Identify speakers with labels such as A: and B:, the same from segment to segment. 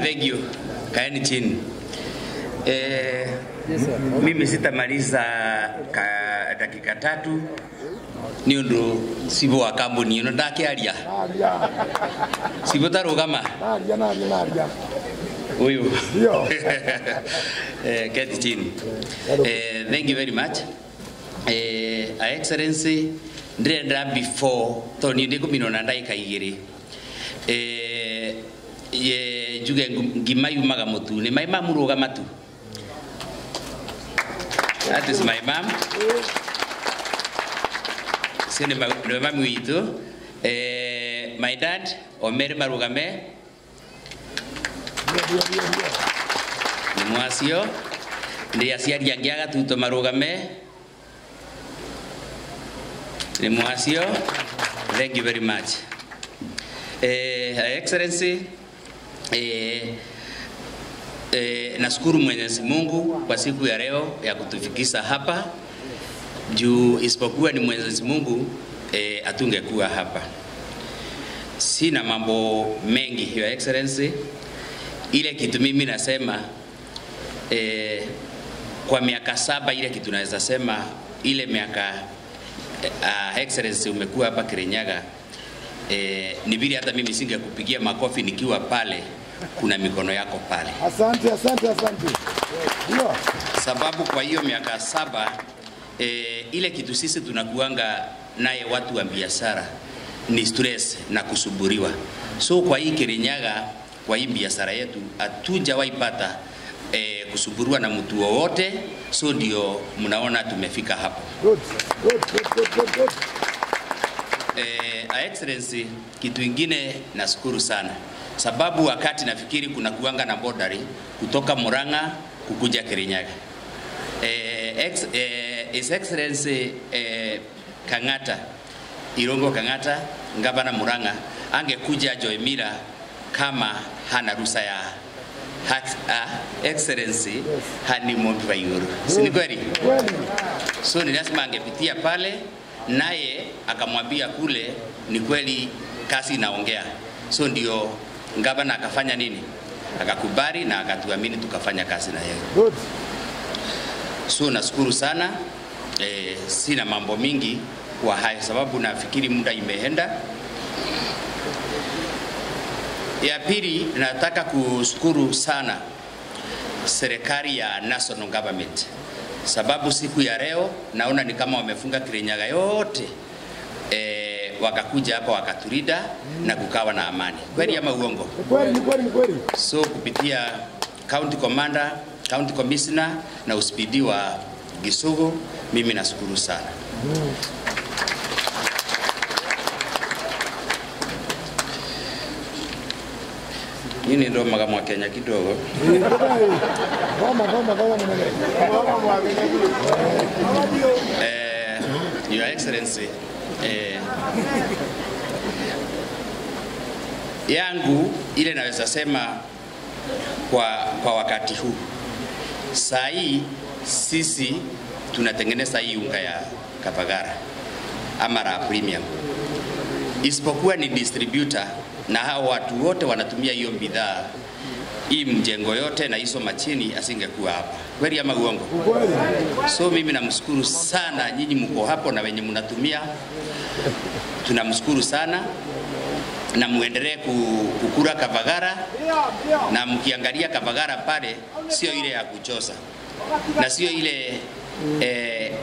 A: Thank you. Kaeni chini. Mimi sitamaliza dakika 3 ni undu sibo wa kambuni ino ndakiaria. Sibo tarugama.
B: Naria.
A: Huyu.
B: Ndio.
A: Keti chini. Thank you very much. Excellency ndĩrenda before to ni ndikuminwo na ndagĩka 2. Ye njuge ngima yumaga mutu ni mai mamuruga matu. That is my mom. Sine mami witu. My dad Omere marugame. Ni mwacio ndi aciari angĩ agatuto marugame. Ni mwacio. Thank you very much. Excellency, nashukuru Mwenyezi Mungu kwa siku ya leo ya kutufikisha hapa. Juu isipokuwa ni Mwenyezi Mungu atungekuwa hapa. Sina mambo mengi, Your Excellency. Ile kitu mimi nasema kwa miaka 7 ile kitu naweza sema ile miaka Excellency umekuwa hapa Kirinyaga, ni vile hata mimi singekupigia makofi nikiwa pale, kuna mikono yako pale.
B: Asante, asante, asante. Ndio.
A: Sababu kwa hiyo miaka 7 ile kitu sisi tunakuanga naye watu wa biashara ni stress na kusuburiwa. So kwa hii Kirinyaga, kwa hii biashara yetu hatujawahi pata kusuburiwa na mtu wowote. So ndio mnaona tumefika hapo.
B: Good, good, good, good, good.
A: Excellency, kitu ingine nashukuru sana. Sababu wakati nafikiri kuna kuanga na border kutoka Murang'a kukuja Kirinyaga. His Excellency Kang'ata, Irongo Kang'ata, Gavana Murang'a, angekuja Joy Mira kama hana ruhusa ya Excellency, yes. Hani Mombi Waiguru. Si ni kweli? So ni lazima angepitia pale, naye akamwambia kule ni kweli kazi inaongea. So ndio gavana akafanya nini? Akakubali na akatuamini tukafanya kazi na yeye.
B: Good.
A: So nashukuru sana. Sina mambo mingi kwa hayo sababu nafikiri muda imeenda. Ya pili, nataka kushukuru sana serikali ya national government. Sababu siku ya leo naona ni kama wamefunga Kirinyaga yote. Wakakuja hapa wakatulida na kukawa na amani. Kweli ama uongo?
B: Kweli, kweli, kweli.
A: So kupitia county commander, county commissioner na uspidi wa Gisugu, mimi nashukuru sana. Nini ndo magamu wa Kenya kidogo? Your Excellency, yangu ile naweza sema kwa wakati huu. Saa hii sisi tunatengeneza hii unga ya Kapagara ama Raha Premium. Isipokuwa ni distributor na hao watu wote wanatumia hiyo bidhaa, hii mjengo yote na hizo machini asingekuwa hapa. Kweli ama uongo? So mimi namshukuru sana nyinyi mko hapo na wenye mnatumia. Tunamshukuru sana na muendelee kukura Kapagara, na mkiangalia Kapagara pale sio ile ya kuchosa na sio ile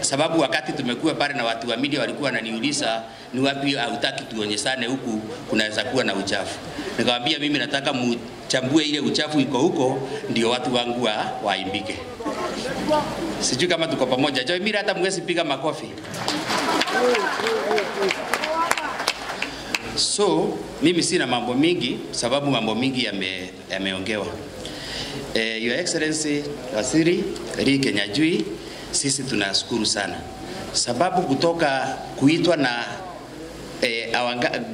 A: sababu wakati tumekuwa pale na watu wa media walikuwa wananiuliza ni wapi hautaki tuonyeshane huku kunaweza kuwa na uchafu. Nikamwambia mimi nataka mchambue ile uchafu iko huko ndio watu wangu waimbike. Sijui kama tuko pamoja. Joy Mira, hata mwezi piga makofi. So mimi sina mambo mingi sababu mambo mingi yameongewa. Your Excellency Waziri Lee Kinyanjui, sisi tunashukuru sana. Sababu kutoka kuitwa na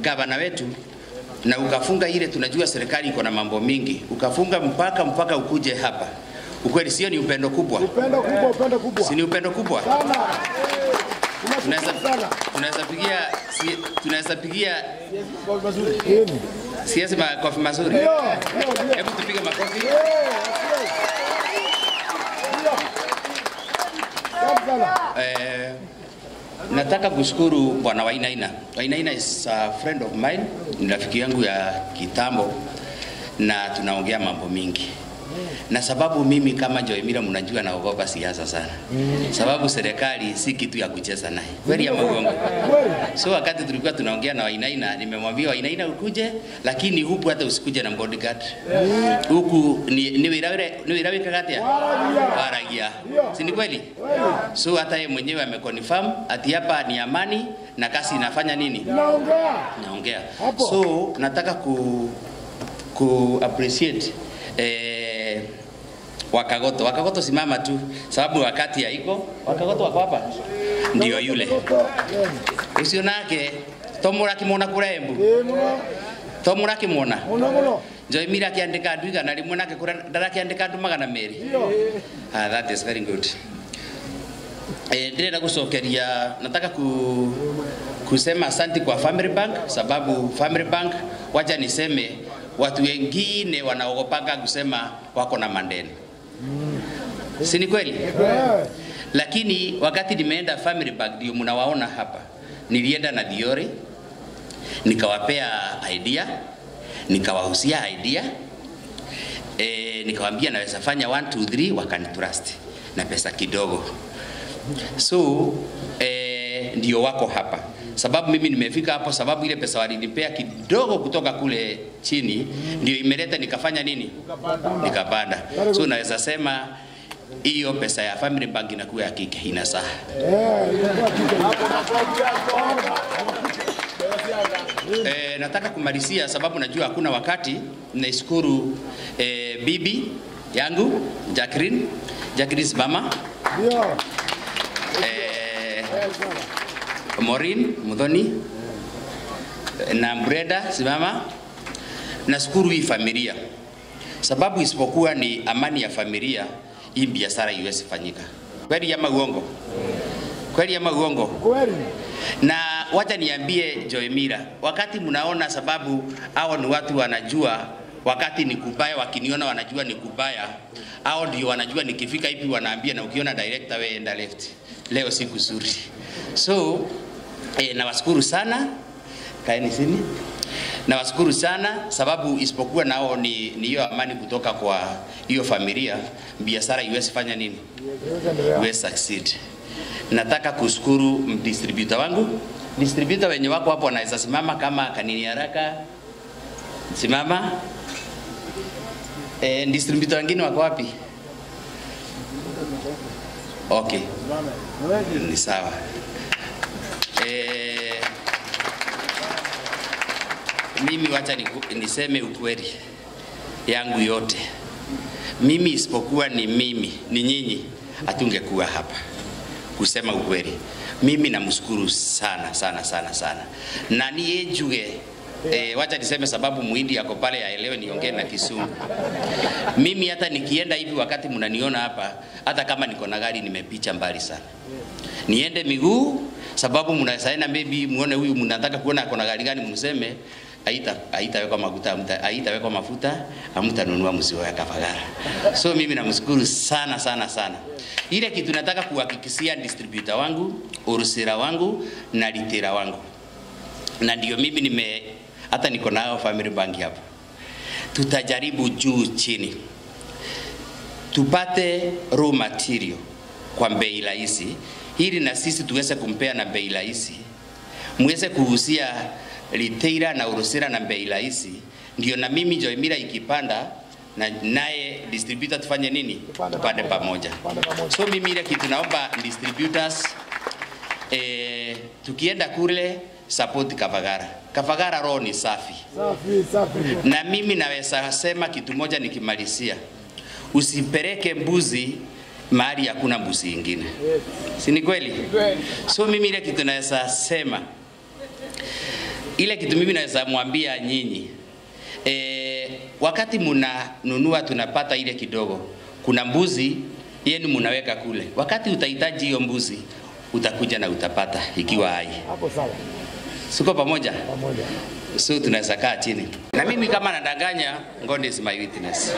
A: gavana wetu na ukafunga ile, tunajua serikali iko na mambo mingi, ukafunga mpaka ukuje hapa. Ukweli sio ni upendo kubwa?
B: Upendo kubwa, upendo kubwa.
A: Si ni upendo kubwa?
B: Sana.
A: Tunaweza pigia Siasi makofi mazuri.
B: Ndio, ndio.
A: Hebu tupige makofi.
B: Asante sana.
A: Nataka kushukuru Bwana Wainaina. Wainaina is a friend of mine, ni rafiki yangu ya kitambo na tunaongea mambo mingi. Na sababu mimi kama Joy Mira mnajua naogopa siasa sana. Sababu serikali si kitu ya kucheza naye. Kweli ama uongo?
B: Kweli.
A: So wakati tulikuwa tunaongea na Wainaina, nimemwambia Wainaina ukuje, lakini huku hata usikuje na bodyguard. Huku ni wira wikaga atia?
B: Waragia.
A: Waragia. Si ni kweli? So hata yeye mwenyewe ameconfirm ati hapa ni amani na kasi inafanya nini?
B: Naongea.
A: Naongea.
B: Hapo.
A: So nataka ku appreciate Wakagoto. Wakagoto simama tu sababu wakati haiko. Wakagoto wako hapa. Ndio yule. Ucio nake to murakimwona kura Embu.
B: Eh, muno.
A: To murakimwona.
B: Muno muno.
A: Joy Mira akiandika andu 100 nake kura ndarakiandika andu 200.
B: Ndio.
A: Ah, that is very good. Ndĩrenda gucokeria, nataka kusema asante kwa Family Bank, sababu Family Bank, wacha niseme, watu wengine wanaogopanga kusema wako na mandeni. Si ni kweli?
B: Eh.
A: Lakini wakati nimeenda Family Bank, ndio mnawaona hapa. Nilienda na Diori, nikawapea idea, nikawahusia idea, nikawaambia naweza fanya 1 2 3, wakanitrust na pesa kidogo. So ndio wako hapa. Sababu mimi nimefika hapo sababu ile pesa walinipea kidogo kutoka kule chini ndio imeleta nikafanya nini? Nikapanda. So naweza sema hiyo pesa ya Family Bank inakuwa ya kike inasaa.
B: Eh, inakuwa kike.
A: Nataka kumalizia sababu najua hakuna wakati. Naishukuru bibi yangu Jacqueline, Jacqueline simama.
B: Ndio.
A: Maureen Muthoni na Brenda simama. Nashukuru hii familia sababu isipokuwa ni amani ya familia, hii biashara iwezi fanyika. Kweli ama uongo? Kweli ama uongo?
B: Kweli.
A: Na wacha niambie Joy Mira, wakati mnaona, sababu hao ni watu wanajua wakati ni kubaya, wakiniona wanajua ni kubaya. Hao ndio wanajua nikifika hivi wanaambia, na ukiona director wewe enda left. Leo si kuzuri. So nawashukuru sana. Kaeni chini. Nawashukuru sana sababu isipokuwa nao ni hiyo amani kutoka kwa hiyo familia, biashara iwezi fanya nini? Iwezi succeed. Nataka kushukuru distributor wangu. Distributor wenye wako hapo wanaweza simama kama kanini haraka. Simama. Distributor wengine wako wapi? Okay. Ni sawa. Mimi wacha niseme ukweli yangu yote. Mimi isipokuwa ni mimi, ni nyinyi, hatungekuwa hapa. Kusema ukweli. Mimi namshukuru sana sana sana sana. Na niyejuge wacha niseme sababu muhindi yako pale aelewe niongee na Kisumu. Mimi hata nikienda hivi wakati mnaniona hapa, hata kama niko na gari nimepicha mbali sana. Niende miguu sababu mnasaina maybe muone huyu mnataka kuona ako na gari gani, mseme haitawekwa mafuta, haitawekwa mafuta, hamtanunua mzigo ya Kavagara. So mimi namshukuru sana sana sana. Ile kitu nataka kuhakikishia distributor wangu, urusira wangu na litera wangu. Na ndio mimi nime hata niko nao Family Bank hapa. Tutajaribu juu chini tupate raw material kwa bei rahisi, ili na sisi tuweze kumpea na bei rahisi, muweze kuhusia retailer na urusira na bei rahisi. Ndio na mimi Joy Mira ikipanda na naye distributor tufanye nini? Tupande pamoja. So mimi ile kitu naomba distributors, tukienda kule support Kavagara. Kavagara roho ni safi.
B: Safi, safi.
A: Na mimi naweza sema kitu moja nikimalizia. Usipeleke mbuzi mahali hakuna mbuzi ingine. Si ni kweli? So mimi ile kitu naweza sema, ile kitu mimi naweza mwambia nyinyi, wakati mnanunua tunapata ile kidogo. Kuna mbuzi yenu mnaweka kule. Wakati utahitaji hiyo mbuzi utakuja na utapata ikiwa hai.
B: Hapo sawa.
A: Siko pamoja?
B: Pamoja.
A: So tunaweza kaa chini. Na mimi kama nadanganya, God is my witness.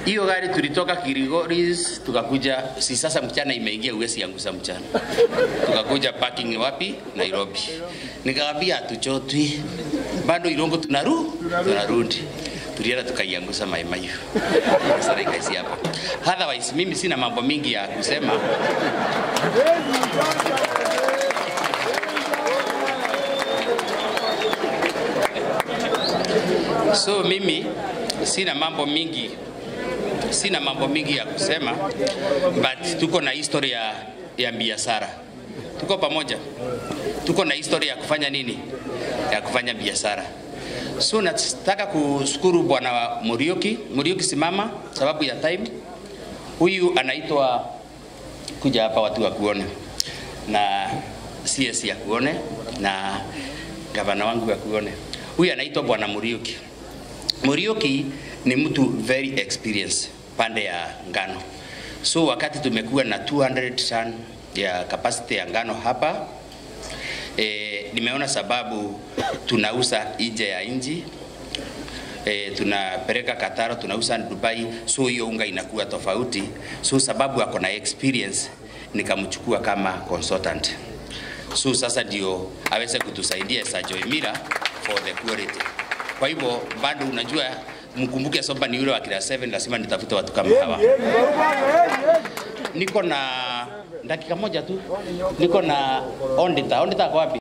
A: Hiyo gari tulitoka Kirigoris tukakuja, si sasa mchana imeingia, uwezi yangusa mchana. Tukakuja parking wapi? Nairobi. Nikamwambia hatuchotwi. Bado Irongo tunarudi. Tulienda tukaiangusa Mai Mahiu. Sasa ikaisi hapa. Otherwise mimi sina mambo mingi ya kusema. So mimi sina mambo mingi, sina mambo mingi ya kusema, but tuko na historia ya biashara. Tuko pamoja. Tuko na historia ya kufanya nini? Ya kufanya biashara. So nataka kushukuru Bwana Muriuki. Muriuki simama sababu ya time. Huyu anaitwa, kuja hapa watu wakuone, na CS ya kuone, na gavana wangu ya kuone. Huyu anaitwa Bwana Muriuki. Muriuki ni mtu very experienced pande ya ngano. So wakati tumekuwa na 200 ton ya capacity ya ngano hapa, nimeona sababu tunauza nje ya nchi, tunapeleka Qatar, tunauza Dubai, so hiyo unga inakuwa tofauti. So sababu ako na experience, nikamchukua kama consultant. So sasa ndio aweze kutusaidia Joy Miller for the quality. Kwa hivyo bado unajua, mkumbuke soba ni yule wa class 7, lazima nitafute watu kama hawa. Niko na dakika moja tu. Niko na Ondita. Ondita kwa wapi?